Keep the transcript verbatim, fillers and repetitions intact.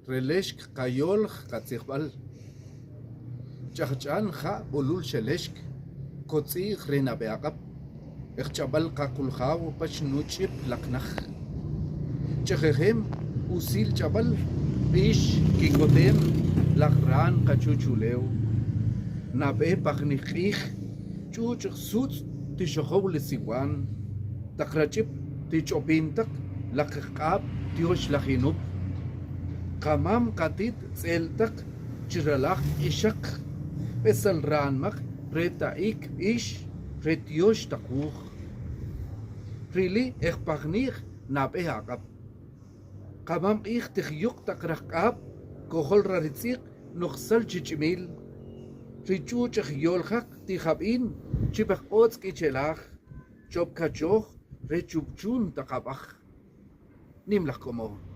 Re lexk ka yolj ka tzijb'al. Ch'ajch'an ja' b'ulul xelexk, kotz'i'j re nab'e aq'ab'. Ej ch'ab'al ka kuljaw pach nuch'ib' laqnaj. Ch'ejejem usil ch'ab'al, b'ix kikotem laj ran ka chuchulew. Nab'e pajnij q'ij, ch'uch'ej sutz' ti xojow li siwan. Taq rach'ib' ti ch'opin taq, laq q'ab' ti yox laj inup. Qamam qati't tz'el taq chi ralaj ixaq, b'esal ranmaq re ta ik b'ix re ti yox taq wuj. Rili ej pajnij nab'e aq'ab'. Qamam q'ij ti jyuq' taq raj q'ab', kojol ra ri tz'iq' noq sal chi ch'imil. Ri ch'uch'ej yoljaq ti jab'in, chi b'ej q'ots' k'ichelaj, chop kachoj re chubchun taq ab'aj. Nim laj k'omoj.